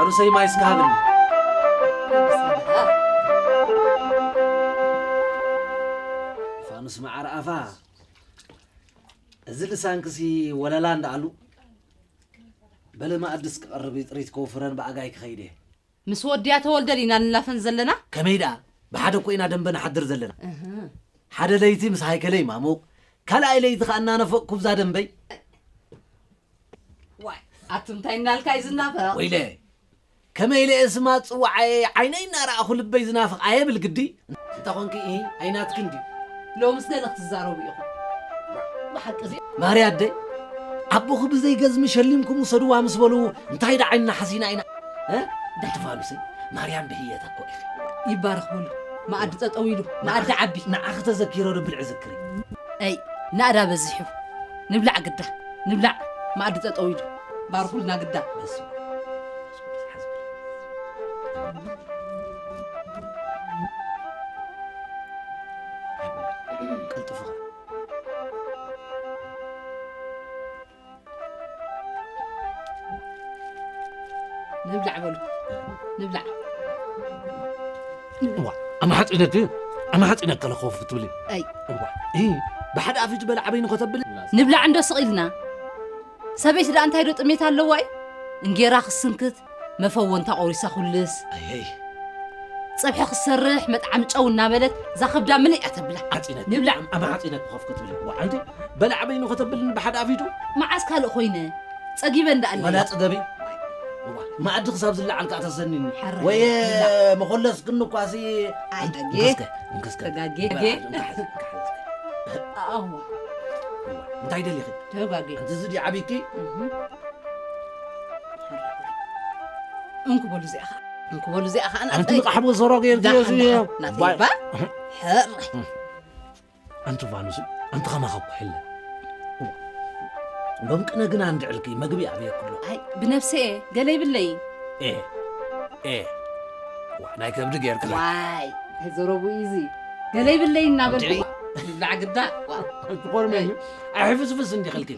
ርእሰይ ማይ እስከ ሃብኒ። ፋኑስ መዓር ኣፋ፣ እዚ ልሳንክሲ ወለላ እንዳኣሉ፣ በለ መኣድስ ክቐርብ ጥሪት ከውፍረን ብኣጋይ ክኸይድ እየ። ምስ ወዲያ ተወልደን ኢና ንላፈን ዘለና። ከመይ ደኣ? ብሓደ እኮ ኢና ደንበ ንሓድር ዘለና። እህ። ሓደ ለይቲ ምስ ሃይከለይ ማሙቕ፣ ካልኣይ ለይቲ ኸኣ እናነፈቕኩ ብዛ ደንበይ። ዋይ፣ ኣቱም እንታይ እናልካ እዩ ዝናፈቕ? ወይለ፣ ከመይ ኢለ እየ ስማ ጽዋዓየ ዓይነይ እናረኣኹ ልበይ ዝናፍቕ ኣየብል ግዲ? እንተ ኾንኪ፣ እሂ፣ ኣይናትክን ድዩ? ሎምስ ገለ ክትዛረቡ ኢኹም። ብሓቂ እዚ ማርያ ኣደይ፣ ኣቦኺ ብዘይ ገዝሚ ሸሊምኩም ውሰድዋ ምስ በሉ፣ እንታይ ደኣ ዓይንና ሓሲና ኢና? እ? ዳሕፋሉሲ፣ ማርያም ብህየታ እኮ ኢኺ። ይባረኽ በሉ። መኣዲ ጠጠው ኢሉ፣ መኣዲ ዓቢ። ንዓኺ ተዘኪረ ዶ ብልዒ ዝክሪ? ኣይ፣ ናእዳ በዚሑ። ንብላዕ ግዳ፣ ንብላዕ። መኣዲ ጠጠው ኢሉ። ባርኹልና ግዳ። በስመ ኣብ። ቀልጥፉኻ። ንብላዕ በሉ። ንብላዕ። እዋ፣ ኣማሓጺነኪ፣ ኣማሓጺነኪ ከለ ኮፍ ክትብሊ። ኣይ። እዋ፣ እ፣ ብሓደ ኣፍ እዩ ዝበልዓ በይኑ ከተብሊ። ንብላዕ እንዶ ስቕ ኢልና። ሰበይቲ ደኣ እንታይ ዶ ጥሜት ኣለዋ እዩ? እንጌራ ክስንክት፣ መፈወንታ ቆሪሳ ኩልስ። ኣይ፣ ኣይ። ጸብሒ ክሰርሕ መጥዓም ጨው እናበለት እዛ ከብዳ ምልእ እያ ተብላ። ሓጺነት። ንብላዕ። ኣማ ሓጺነት ኮፍ ክትብል። ዋ፣ ኣንቲ በላዕ በይኑ ከተብልን ብሓደ ኣፍ ኢዱ? መዓስ ካልእ ኮይነ? ጸጊበ እንዳ ኣለየ። ዋላ ጽገቢ። ዋ፣ መኣዲ ክሳብ ዝለዓል ከኣ ተሰኒኒ። ሓራይ። ወየ ንብላዕ። መኾለስ ክንኳሲ። ኣይ፣ ኣንተ ኣጌ። እንከስከ፣ እንከስከ። ተጋጌ። በላዕ፣ እንካ ሓዝ፣ እንካ ሓዝ። ኣዎ። ዋ፣ እንታይ ደሊኺ? ተጋጌ። ኣንቲ እዚ ድዩ ዓቢኪ? እህ። እንኩ በሉ እዚኣ ኸዓ። እንኩ በሉ እዚኣ ኸዓ ኣንቲ ናተይ። ንቓሕ ብሰሮ ጌርኪ ዳሓን፣ እዚ ዳሓን፣ ናተይ ባይ። እባ። ሕራይ። ኣንቲ ፋኑስ፣ ኣንቲ ኸማኻ እኮ የለን። ሎም ቅነ ግና እንድዕልኪ መግቢ ኣበየኩ ኣሎ። ኣይ፣ ብነብሰ እየ፣ ገለ ይብለይ። ኤ፣ ኤ። ዋ፣ ናይ ከብዲ ጌርክለይ። ዋይ፣ እንታይ ዘረቡ እዩ እዚ? ገለ ይብለይ እናበልኩ። ኣንቲ ንብላዕ ግዳ። ዋ። ትኾርመኒ። ኣይ፣ ሕፍስፍስ እንዲኽልኪ።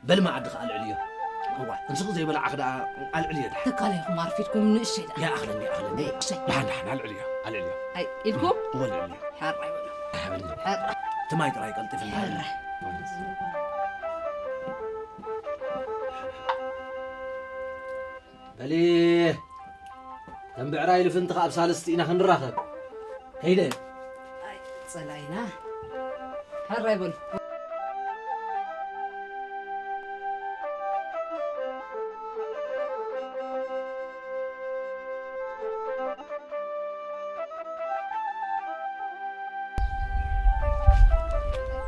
በሊ መኣዲ ኸኣ ኣልዕልዮ። እዋ፣ ንስኺ ዘይበላዕኺ ደኣ ኣልዕልዮ ደሓን። ተካለይኹም ኣርፊድኩም ንእሽተይ ደኣ። ይኣኽለኒ፣ ይኣኽለኒ። እይ፣ እሰይ። ደሓን፣ ደሓን፣ ኣልዕልዮ፣ ኣልዕልዮ። ኣይ፣ ኢልኩም? እወ፣ ኣልዕልዮ። ሕራይ በሉ። ኣይሃብኒ። ሕራይ። ትማይ ጥራይ ቀልጢፍና። ሕራይ። በሊ፣ ከም ብዕራይ ልፍንቲ ኸኣ ኣብ ሳልስቲ ኢና ክንራኸብ። ከይደ። ኣይ፣ ጸላኢና። ሕራይ በሉ።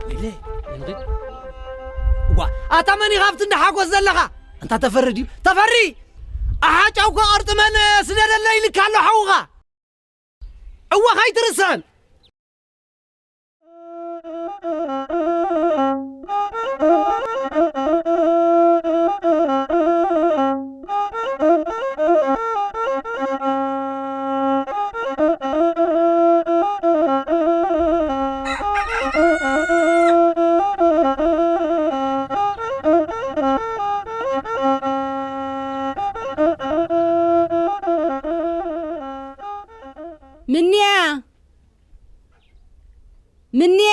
ወይለ፣ እንዴ? ዋ፣ ኣታ መን ኢኻ ኣብቲ እንዳ ሓጎስ ዘለኻ? ኣንታ ተፈሪ ድዩ? ተፈሪ! ኣሓ ጫው ክቐርጥመን ስደደለይ ኢልካ ኣሎ ሓውኻ። እወ፣ ከይትርስዕን። ምንያ! ምንያ!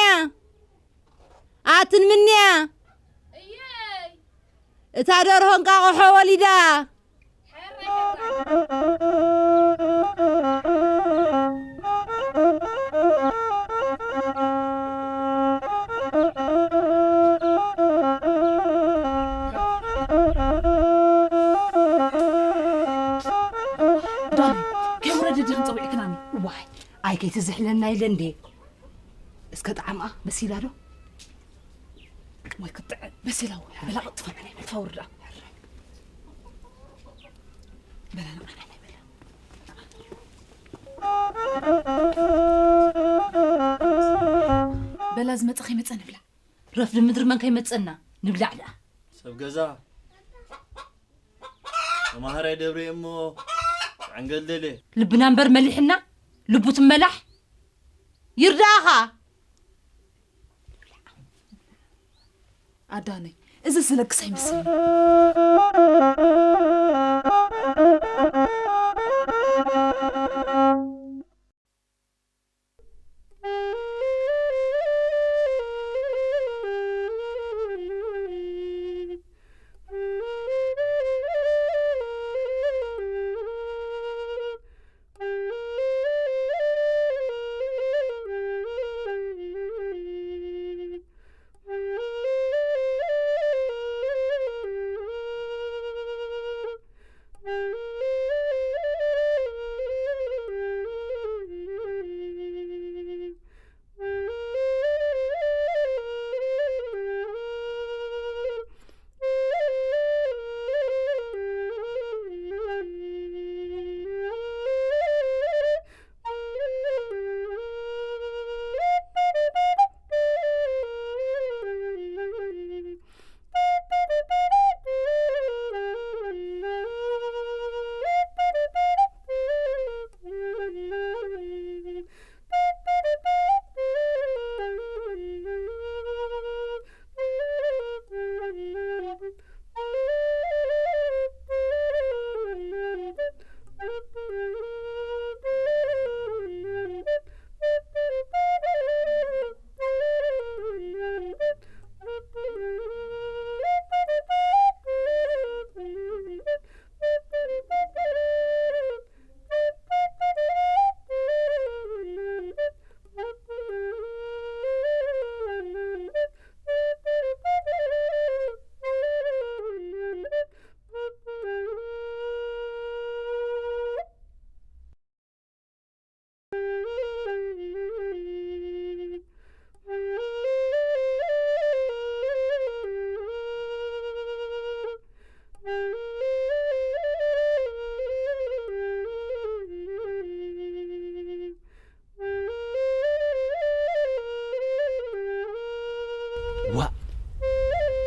ኣትን ምንያ! እየይ! እታ ደርሆ እንቃቑሖ ወሊዳ! ዳኒ፣ ከይወረደ ድኽን ጸዊዕክናኒ። ዋይ፣ ኣይ ከይትዝሕለና ኢለ እንዴ። እስከ ጣዕምኣ በሲላ ዶ? ወይ ክትጥዕም። በሲላ ወይ። በላ ቀልጥፋ፣ ፈውር ደኣ። በላ ንዓና ናይ በላ። በላ ዝመጸ ከይመጸ ንብላ። ረፍዲ ምድሪ መን ከይመጸና ንብላዕ ደኣ። ሰብ ገዛ። ተማሃራይ ደብረ እሞ ዕንገልደለ። ልብና እምበር መሊሕና፣ ልቡ ትመላሕ። ይርዳእኻ። ኣዳነይ፣ እዚ ስለክስ ኣይመስልን።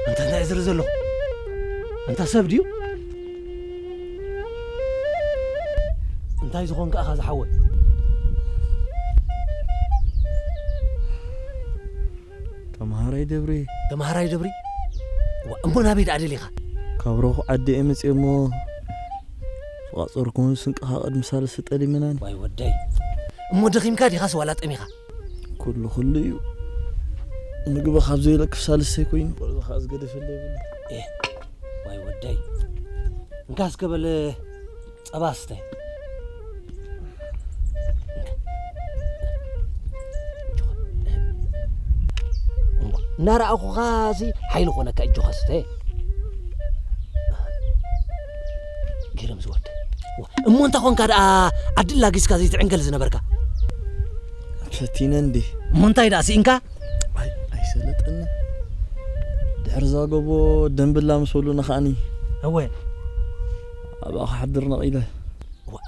እንታይ እንታይ ዝርኢ ዘለኹ? እንታ ሰብ ድዩ? እንታይ ዝኾንካ ኢኻ ዝሓወይ? ተምሃራይ ደብሪ። ተምሃራይ ደብሪ? ዋ፣ እሞ ናበይ ደኣ ደሊኻ? ካብ ሩቕ ዓዲ እየ መፅየ እሞ ዝቋፀርኩን ስንቅኻ ቅድሚ ሳልስቲ ጠሊምናኒ። ዋይ ወደይ፣ እሞ ደኺምካ ዲኻስ ዋላ ጠሚኻ? ኩሉ ኩሉ እዩ። ምግቢ ካብ ዘይለክፍ ሳልሰይ ኮይኑ ቆልዑ ከዓ ዝገደፈለይ የብሉ። ኤ፣ ዋይ ወደይ፣ እንካ እስከ በል ጸባ ስተ። እናረኣኹኻ እዚ ሓይሊ ኮነካ እጆኻ ስተ። ግርም ዝወድ። እሞ እንታይ ኮንካ ደኣ ዓዲ ላጊስካ ዘይትዕንገል ዝነበርካ? ፈቲነ እንዲ። እሞ እንታይ ደኣ ስኢንካ? ኣይ ኣይሰለጠኒ። ድሕሪ እዛ ጎቦ ደንብላ ምስ በሉና ከዓኒ እወ። ኣብኣ ክሓድር ነቒለ።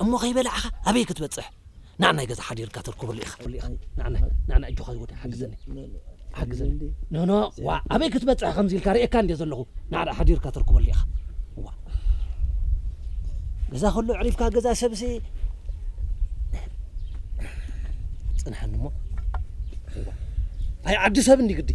እሞ ከይበላዕኻ ኣበይ ክትበጽሕ? ንዓ ናይ ገዛ ሓዲርካ ተርኩበሉ ኢኻ። ንዓ ንዓ እጆኻ ዝወደ ሓግዘኒ። ሓግዘኒ። ኖ ኖ ዋ ኣበይ ክትበጽሕ ከምዚ ኢልካ ርእየካ እንደ ዘለኹ ንዓ ሓዲርካ ተርኩበሉ ኢኻ። ዋ ገዛ ከሎ ዕሪፍካ ገዛ ሰብሲ ጽንሓኒ እሞ። ኣይ ዓዲ ሰብ እንዲ ግዲ።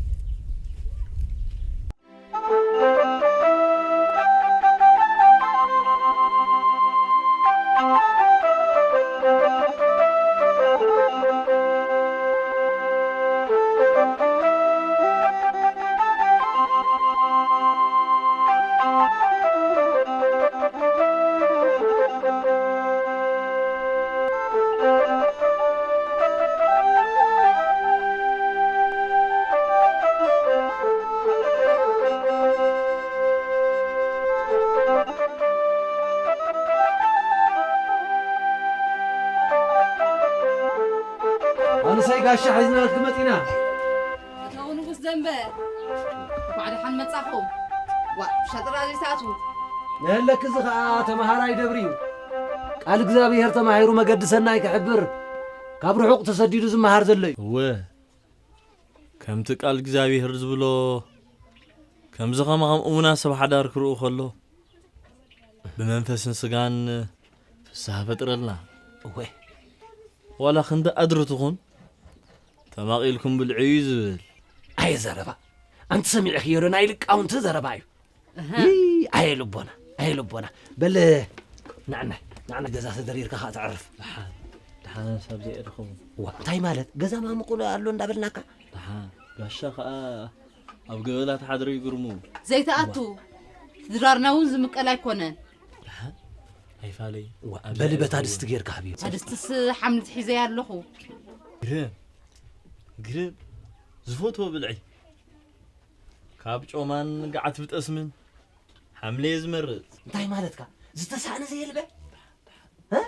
ኣነሰይ ጋሻ ሒዝናልኪ መጺና። እተው ንጉስ ደንበ፣ እንኳዕ ደሓን መጻኹም። ዋ፣ ሻጥራ ዘይትኣትዉ። ንህለክ እዚ ኸኣ ተመሃራይ ደብሪ እዩ። ቃል እግዚኣብሔር ተማሂሩ መገዲ ሰናይ ክሕብር፣ ካብ ርሑቕ ተሰዲዱ ዝመሃር ዘሎ እዩ። እወ፣ ከምቲ ቃል እግዚኣብሔር ዝብሎ፣ ከምዚ ኸማኹም እሙናት ሰብ ሓዳር ክርእዩ ከሎ፣ ብመንፈስን ስጋን ፍስሃ ፈጥረልና። እወ። ዋላ ክንዲ ኣድሪ ትኹን፣ ተማቒልኩም ብልዑ እዩ ዝብል። ኣየ ዘረባ። ኣንቲ ሰሚዕኽዮ ዶ? ናይ ልቃውንቲ ዘረባ እዩ። እህ። ይይ፣ ኣየ ልቦና፣ ኣየ ልቦና። በል፣ ንዕና፣ ንዕና ገዛ ተደሪርካ ኸኣ ተዕርፍ። ደሓን፣ ደሓን ሰብ ዘየድኽሙ። ዋ፣ እንታይ ማለት? ገዛ ማሙቕ ኣሎ እንዳበልናካ? ደሓን፣ ጋሻ ኸኣ ኣብ ገበላ ተሓድረ ይግርሙ። ዘይትኣቱ። ድራርና እውን ዝምቀል ኣይኮነን። ደሓን፣ ኣይፋለይ። ዋ፣ ኣብዚ በሊ በታ ኣይረኽብን። ድስቲ ጌርካ ሃብዮ። እታ ድስትስ ሓምሊ ሒዘያ ኣለኹ። ግርም፣ ግርም፣ ዝፈትዎ ብልዒ። ካብ ጮማን ገዓት ብጠስምን ሓምሊ እየ ዝመርጽ። እንታይ ማለትካ? ዝተሳእነ ዘየልበ? እ?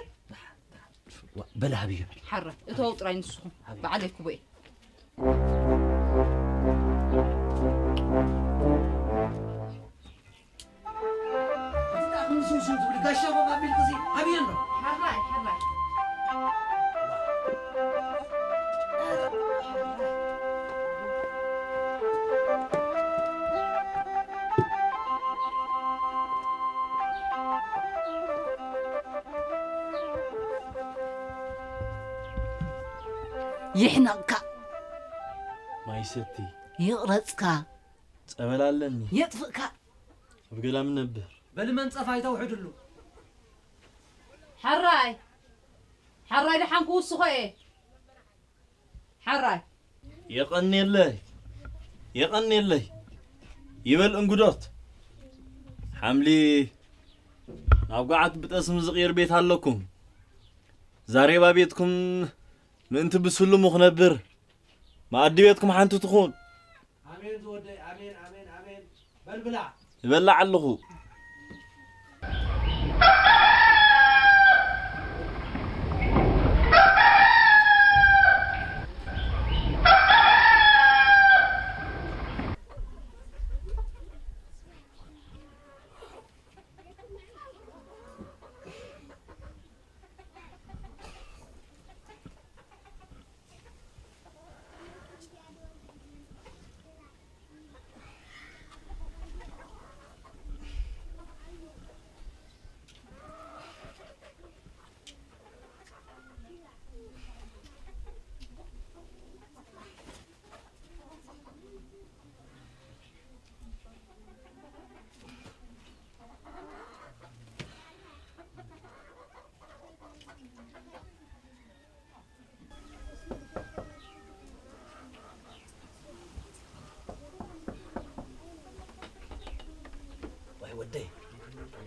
ዋ፣ በል ሃብዮ። ሓረ፣ እተው ጥራይ ንስኹም። ሃብዮ። በዓለይ ክቦ እየ። ይሕነቕካ። ማይ ሰቲ። ይቕረጽካ። ጸበል ኣለኒ። የጥፍእካ። ኣብ ገዳም ነብር። በሊ መንጸፍ ኣይተውሕድሉ። ሕራይ፣ ሕራይ ደሓን ክውስኾ እየ። ሕራይ። የቐንየለይ፣ የቐንየለይ። ይበል እንጉዶት። ሓምሊ ናብ ገዓት ብጠስሚ ዝቕየር ቤት ኣለኩም። ዛሬባ ቤትኩም ምእንቲ ብስሉሙ ክነብር፣ መኣዲ ቤትኩም ሓንቲ ትኹን። ኣሜን ዝወደይ፣ ኣሜን፣ ኣሜን፣ ኣሜን። በል ብላ። ይበልዕ ኣለኹ።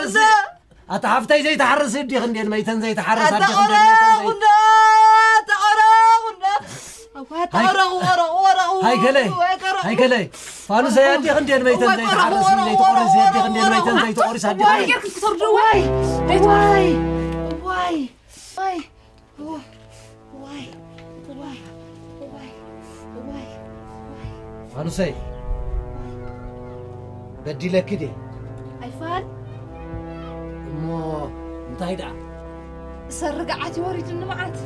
ዘይትሓርስ። ኣታ ሓፍተይ ዘይትሓርስ ኣዲኺ እንዴን መይተን ዘይትሓርስ ኣዲኺ እንዴን መይተን ዘይ- ተቆረኹ እንዳ ተቆረኹ እንዳ። ኣዋ ተቆረኹ ወረኹ ወረኹ። ሃይከለይ፣ ሃይከለይ። ፋኑሰይ ኣዲኺ እንዴን መይተን ዘይትሓርስ ዘይትቆርስ ኣዲኺ እንዴን መይተን ዘይትቆርስ ኣዲኺ። ዋይ ጌርኩም ክትወርዱ ዋይ። ዋይ ዋይ ዋይ ዋይ ዋይ ዋይ ዋይ። ፋኑሰይ በዲለኪ ድየ? ኣይፋል። እሞ እንታይ ደኣ? ሰሪ ገዓት እዩ ወሪዱኒ መዓት።